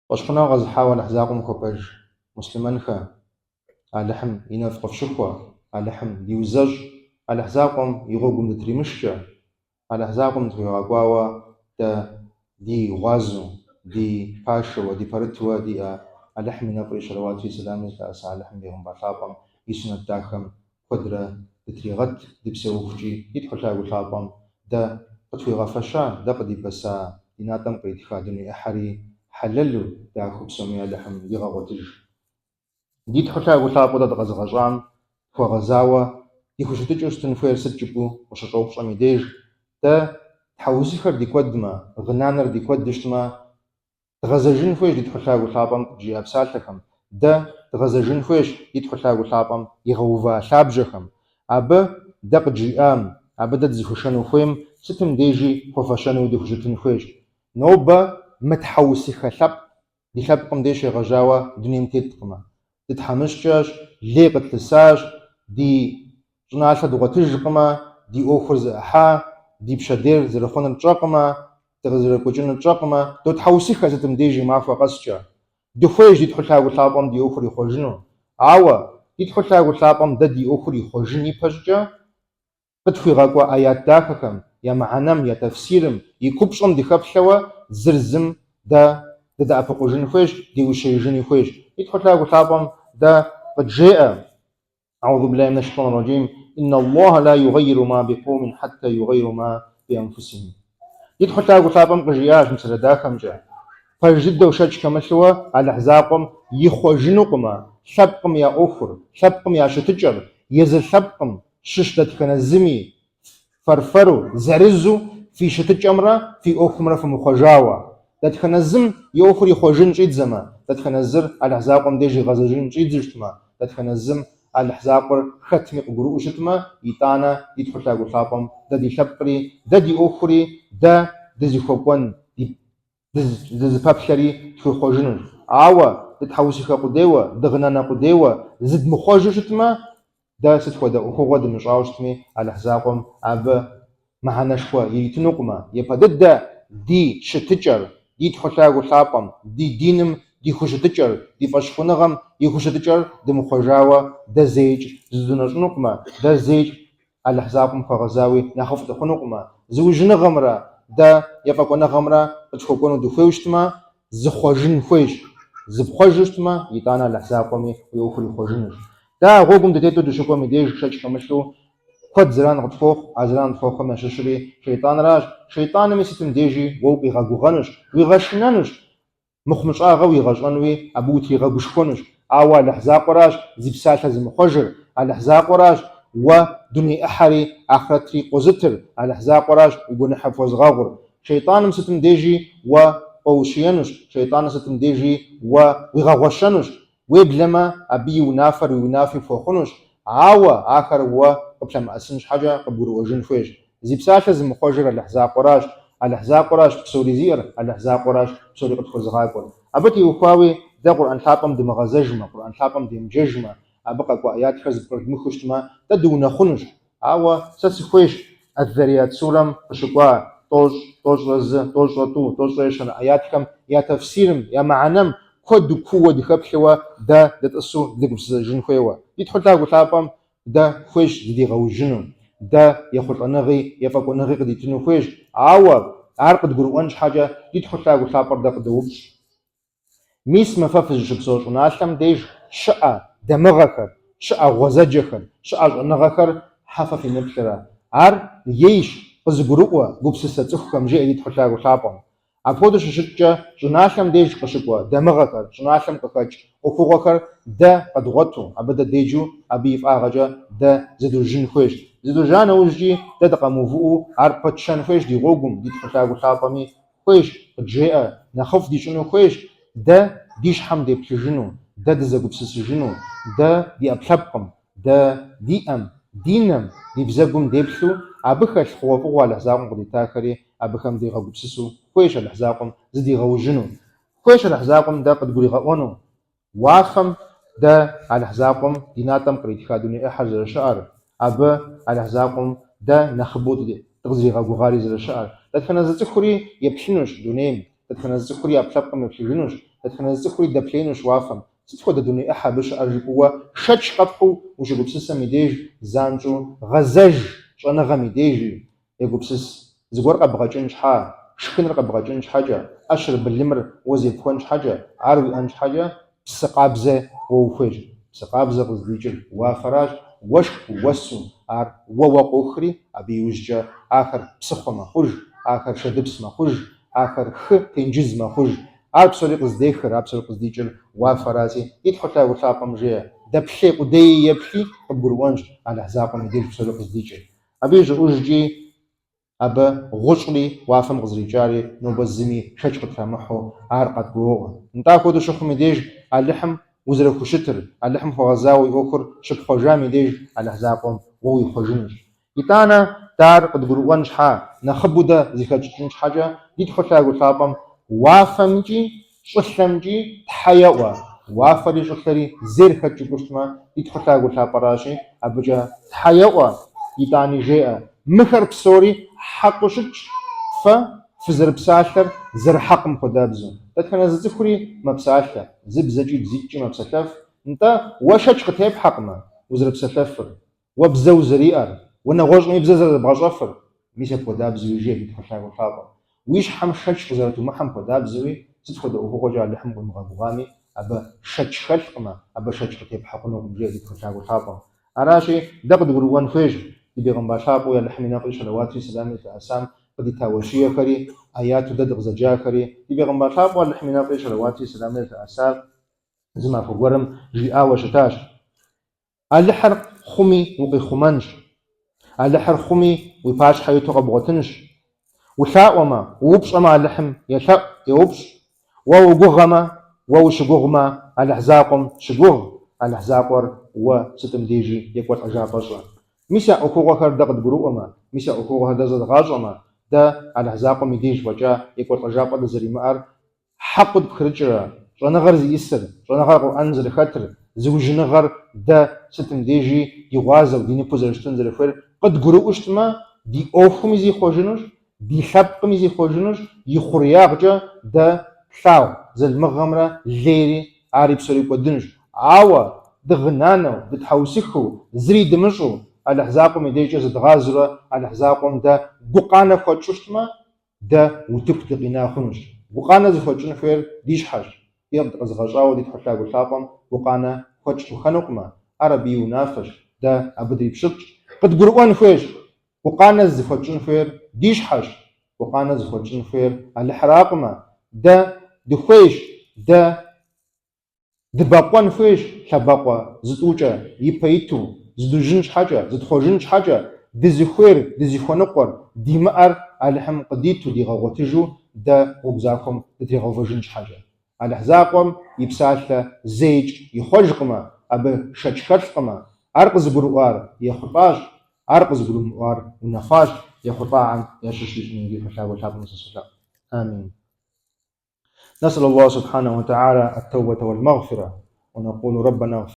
Фӏэщхъуныгъэ къэзыхьауэ Алыхь закъуэм хуэпэж муслъымэнхэ, Алыхьым и нэфӏ къыфщыхуэ, Алыхьым диузэщӏ, Алыхь закъуэм и гъуэгум дытримышкӏэ, Алыхь закъуэм дытхуигъэкӏуауэ дэ ди гъуазэу, ди пашэуэ, ди пэрытуэ диӏэ Алыхьым и нэфӏри щэлэуатри сэламри зылъэӏэса Алыхьым бегъымбар лъапӏэм и сунэт дахэм куэдрэ дытригъэт дыпсэухукӏи ди Тхьэу Лъагэу Лъапӏэм дэ къытхуигъэфэща, дэ къыдипэса, ди натӏэм къритха дуней ӏыхьэри хьэлэлу, дахэу псоми Алыхьым дигъэгъуэтыж. Ди Тхьэу Лъагэу Лъапӏэу дэ дыкъэзыгъэщӏам тхуэгъэзауэ ди хущытыкӏэу щытын хуейр сыт жыпӏэу укъыщыщӏэупщӏэм и деж, дэ тхьэусыхэр ди куэдмэ, гъынанэр ди куэду щытмэ, Дгъэзэжын хуейщ ди Тхьэу Лъагэу Лъапӏэм къыджиӏа псалъэхэм. Дэ дгъэзэжын хуейщ ди Тхьэу Лъагэу Лъапӏэм игъэува лъабжьэхэм. Абы дэ къыджиӏам, абы дэ дызыхуишэну хуейм сытым дежи хуэфэщэну дыхущытын хуейщ. Нобэ мытхьэусыхэ лъэпкъ ди лъэпкъым деж щегъэжьауэ дунейм теткъымэ. Дытхьэмыщкӏэщ, лей къытлъысащ, ди щӏыналъэ дгъуэтыжкъымэ, ди ӏуэхур зэӏыхьа, ди пщэдейр зэрыхъунур тщӏэкъымэ, дыкъызэрекӏуэкӏынур тщӏэкъымэ, дотхьэусыхэ сытым дежи махуэ къэскӏэ. Дыхуейщ ди Тхьэу Лъагэу Лъапӏэм ди ӏуэхур ихъуэжыну. Ауэ ди Тхьэу Лъагэу Лъапӏэм дэ ди ӏуэхур ихъуэжын ипэ щӏыкӏэ, къытхуигъэкӏуа аят дахэхэм я мыхьэнэм, я тафсирым, и купщӏэм дыхэплъэуэ зыр зым дэ дыдэӏэпыкъужын хуейщ, деущиижыни хуейщ. Ди Тхьэу Лъагэу Лъапӏэм дэ къыджеӏэ, Аузу биллахи минэ шейтӏани раджим, Инна Аллаха ла югъэйиру ма бикъэумин хьэтта югъэйиру ма бианфусихим. Ди Тхьэу Лъагэу Лъапӏэм къыжиӏащ мы псалъэ дахэмкӏэ, Пэж дыдэу шэч хэмылъуэ Алыхь закъуэм ихъуэжынукъымэ лъэпкъым я ӏуэхур, лъэпкъым я щытыкӏэр, езы лъэпкъым щыщ дэтхэнэ зыми фэр-фэру, зырызу фи щытыкӏэмрэ фи ӏуэхумрэ фымыхъуэжауэ. Дэтхэнэ зым и ӏуэхур ихъуэжын щӏидзэмэ, дэтхэнэ зыр Алыхь закъуэм деж игъэзэжын щӏидзэу щытмэ, дэтхэнэ зым Алыхь закъуэр хэтми къыгурыӏуэу щытмэ, итӏанэ ди Тхьэу Лъагэу Лъапӏэм дэ ди лъэпкъри, дэ ди ӏуэхури, дэ дызыхуэкӏуэн ди дызыпэплъэри тхуихъуэжынущ. Ауэ дытхьэусыхэ къудейуэ, дыгъынанэ къудейуэ зыдмыхъуэжу щытмэ, дэ сыт хуэдэ ӏуэхугъуэ дымыщӏауэ щытми, Алыхь закъуэм абы мыхьэнэшхуэ иритынукъымэ. Япэ дыдэ ди щытыкӏэр, ди Тхьэу Лъагэу Лъапӏэм, ди диным ди хущытыкӏэр, ди фӏэщхъуныгъэм и хущытыкӏэр дымыхъуэжауэ дэ зэикӏ зыдунэщӏынукъымэ, дэ зэикӏ Алыхь закъуэм хуэгъэзауи нэхъыфӏ дыхъунукъымэ, зыужьыныгъэмрэ дэ ефӏэкӏуэныгъэмрэ къытхуэкӏуэну дыхуейуэ щытмэ, зыхъуэжын хуейщ. Зыпхъуэжу щытмэ, итӏанэ Алыхь закъуэми уи ӏуэхур ихъуэжынущ. Дэ а гъуэгум дытету дыщыкӏуэм и деж шэч хэмылъу куэд зэран къытхуохъу, а зэран къытхуэхъухэм ящыщри шейтӏанращ. Шейтӏанми сытым дежи уэ укъигъэгугъэнущ, уигъэшынэнущ, Мыхъумыщӏагъэ уигъэщӏэнуи абы утригъэгушхуэнущ, ауэ Алыхь закъуэращ зи псалъэ зымыхъуэжыр, Алыхь закъуэращ уэ дуней ӏыхьэри ахърэтри къозытыр, Алыхь закъуэращ уи гуэныхьыр пхуэзыгъэгъур. Шейтӏаным сытым дежи уэ къоущиенущ, шейтӏаным сытым дежи уэ уигъэгъуэщэнущ, уеблэмэ абы и унафэр уи унафи пхуэхъунущ, ауэ ахэр уэ къыплъэмыӏэсын щхьэкӏэ къыбгурыӏуэжын хуейщ. Зи псалъэ зымыхъуэжыр Алыхь закъуэращ, Алыхь закъуэращ псори зиӏэр, Алыхь закъуэращ псори къытхуэзыгъакӏуэр. Абы теухуауи дэ Къурӏэн лъапӏэм дымыгъэзэжмэ, Къурӏэн лъапӏэм демыджэжмэ, абы къэкӏуа аятхэр зыпкърыдмыхыу щытмэ, дэ дыунэхъунущ. Ауэ сэ сыхуейщ Ад-Зарият сурэм къыщыкӏуа тӏощӏ, тӏощӏрэ зы, тӏощӏрэ тӏу, тӏощӏрэ ещанэ аятхэм я тафсирым, я мыхьэнэм куэду кууэ дыхэплъэуэ дэ дытӏысу дыгупсысэжын хуейуэ. Ди Тхьэу Лъагэу Лъапӏэм Дэ хуейщ зыдигъэужьыну, дэ ехъулӏэныгъи ефӏэкӏуэныгъи къыдитыну хуейщ, ауэ ар къыдгурыӏуэн щхьэкӏэ ди Тхьэу Лъагэу Лъапӏэр дэ къыдоупщӏ. Мис мы фэ фызыщыпсэу щӏыналъэм деж щыӏэ дамыгъэхэр, щыӏэ гъуэзэджэхэр, щыӏэ щӏэныгъэхэр хьэ фэ фемыплърэ? Ар ейщ къызыгурыӏуэ гупсысэ цӏыхухэм, жеӏэ ди Тхьэу Лъагэу Лъапӏэм. Апхуэдэу щыщыткӏэ, щӏыналъэм деж къыщыкӏуэ дамыгъэхэр, щӏыналъэм къыхэкӏ ӏуэхугъуэхэр дэ къэдгъуэту, абы дэ деджэу, абы и фӏагъэкӏэ дэ зыдужьын хуейщ. Зыдужьа нэужькӏи дэ дыкъэмыувыӏэу ар пытщэн хуейщ ди гъуэгум, ди Тхьэу Лъагэу Лъапӏэми хуейщ, къыджеӏэ, нэхъыфӏ дищӏыну хуейщ, дэ ди щхьэм деплъыжыну, дэ дызэгупсысыжыну, дэ ди ӏэпкълъэпкъым, Дэ ди ӏэм, ди нэм, ди бзэгум деплъу, абы хэлъ хъугъуэфӏыгъуэ Алыхь закъуэм къыдитахэри абыхэм дигъэгупсысу хуейщ Алыхь закъуэм зыдигъэужьыну. Хуейщ Алыхь закъуэм дэ къыдгуригъэӏуэну, уафэм дэ Алыхь закъуэм ди натӏэм къритха дуней ӏыхьэр зэрыщыӏэр, абы Алыхь закъуэм дэ нэхъыбэу дыкъызэригъэгугъари зэрыщыӏэр. Дэтхэнэ зы цӏыхури еплъынущ дунейм, дэтхэнэ зы цӏыхури ӏэпкълъэпкъым еплъыжынущ. Дэтхэнэ зы цӏыхури дэплъеинущ уафэм. Сыт хуэдэ дуней ӏыхьэ абы щыӏэр жыпӏэу уэ шэч къэпхьу ущыгупсысэм и деж занщӏэу гъэзэж щӏэныгъэм и дежи, егупсыс. Зыгуэр къэбгъэкӏын щхьа, шхыныр къэбгъэкӏын щхьэкӏэ, ӏэщыр, былымыр уэ зепхуэн щхьэкӏэ, ар уиӏэн щхьэкӏэ псы къабзэ уэ ухуейщ. Псы къабзэ къыздикӏыр уафэращ, уэшх уэсу ар уэуэ къохри, абы иужькӏэ ахэр псыхъуэ мэхъуж, ахэр шэдыпс мэхъуж, ахэр хы тенджыз мэхъуж. Ар псори къыздехыр, ар псори къыздикӏыр уафэращи, ди Тхьэу Лъагэу Лъапӏэм жеӏэ, дэплъей къудеи еплъи, къыбгурыӏуэнщ Алыхь закъуэм и деж псори къыздикӏыр. Абы ищӏыӏужкӏи абы гъущӏри уафэм къызэрикӏари нобэ зыми шэч къытрамыхьэу ар къадгуроӏуэ. Нтӏэ апхуэдэу щыхъум и деж Алыхьым узэрыхущытыр, Алыхьым хуэгъэзауэ уи ӏуэхур щыпхъуэжам и деж Алыхь закъуэм уэ уихъуэжынущ. Итӏанэ дэ ар къыдгурыӏуэн щхьа, нэхъыбэу дэ зыхэтщӏыкӏын щхьэкӏэ ди Тхьэу Лъагэу Лъапӏэм уафэмкӏи щӏылъэмкӏи Тхьэ еӏуэ. Уафэри щӏылъэри зейр хэт жыпӏэу щытмэ, ди Тхьэу Лъагэу Лъапӏэращи, абыкӏэ Тхьэ еӏуэ, итӏани жеӏэ, Мыхэр псори хьэкъыу щытщ, фэ фызэрыпсалъэр зэрыхьэкъым хуэдабзэу. Дэтхэнэ зы цӏыхури мэпсалъэ, зы бзэкӏи бзитӏкӏи мэпсэлъэф, нтӏэ, уэ шэч къытепхьэкъымэ, узэрыпсэлъэфыр. Уэ бзэ узэриӏэр, уэ нэгъуэщӏым и бзэ зэрызэбгъэщӏэфыр, мис апхуэдабзэуи жеӏэ ди Тхьэу Лъагэу Лъапӏэм. Уи щхьэм шэч къызэрытумыхьэм хуэдабзэуи, сыт хуэдэ ӏуэхугъуэкӏэ Алыхьым къуимыгъэгугъами, абы шэч хэлъкъымэ, абы шэч къытепхьэ хъунукъым, жеӏэ ди Тхьэу Лъагэу Лъапӏэм. Аращи, дэ къыдгурыӏуэн хуейщ ди Бегъымбар лъапӏэу Алыхьым и нэфӏри щэлэуатри сэламри зылъэӏэсам къыдита уэщиехэри, аяту дэ дыкъызэджахэри, ди Бегъымбар лъапӏэу Алыхьым и нэфӏри щэлэуатри сэламри зылъэӏэсар зы махуэ гуэрым жиӏауэ щытащ. Алыхьыр хъуми укъихъумэнщ. Алыхьыр хъуми уи пащхьэ иту къэбгъуэтынщ. Улъаӏуэмэ, уупщӏэмэ Алыхьым елъэӏу, еупщӏ. Уэ угугъэмэ, уэ ущыгугъмэ, Алыхь закъуэм щыгугъ, Алыхь закъуэр уэ сытым дежи екӏуэлӏэжапӏэ щӏы. Мис а ӏуэхугъуэхэр дэ къыдгурыӏуэмэ, мис а ӏуэхугъуэхэр дэ зэдгъащӏэмэ, дэ Алыхь закъуэм и деж фӏэкӏа екӏуэлӏэжапӏэ дызэримыӏэр Хьэкъыу тпхрыкӏрэ, щӏэныгъэр зиӏисыр, щӏэныгъэр Къурӏэным зэрыхэтыр, зыужьыныгъэр дэ сытым дежи ди гъуазэу, ди ныпу зэрыщытын зэрыхуейр къыдгурыӏуэу щытмэ, ди ӏуэхуми зихъуэжынущ, ди лъэпкъми зихъуэжынущ, ихъуреягъкӏэ дэ тлъагъу зэлмыгъэмрэ лейри ари псори кӏуэдынущ. Ауэ дыгъынанэу, дытхьэусыхыу, зыри дымыщӏу, Алыхь закъуэм и дежкӏэ зыдгъазэурэ Алыхь закъуэм дэ гукъанэ хуэтщӏу щытмэ, Дэ утыку дыкъина хъунущ. Гукъанэ зыхуэтщӏын хуейр ди щхьэщ. Ди дыкъэзыгъэщӏауэ ди Тхьэу Лъагэу Лъапӏэм гукъанэ хуэтщӏ хъухэнукъымэ, ар абы и унафэщ, дэ абы дрипщылӏщ. Къыдгурыӏуэн хуейщ, гукъанэ зыхуэтщӏын хуейр ди щхьэщ, гукъанэ зыхуэтщӏын хуейр Алыхьыракъымэ, дэ дыхуейщ, дэ Дыбэкъуэн хуейщ лъэбакъуэ зытӏукӏэ ипэ иту, зыдужьын щхьэкӏэ, зытхъуэжын щхьэкӏэ, дызыхуейр, дызыхуэныкъуэр, димыӏэр Алыхьым къыдиту, дигъэгъуэтыжу дэ гъуэгу захуэм дытригъэувэжын щхьэкӏэ. Алыхь закъуэм и псалъэ зэикӏ ихъуэжкъымэ, абы шэч хэлъкъымэ, ар къызыгурыӏуар ехъулӏащ, ар къызыгурымыӏуар унэхъуащ, ехъулӏахэм ящыщ дищӏыну ди Тхьэу Лъагэу Лъапӏэм сэ солъэӏу. Амин. نسأل الله سبحانه وتعالى التوبة والمغفرة ونقول ربنا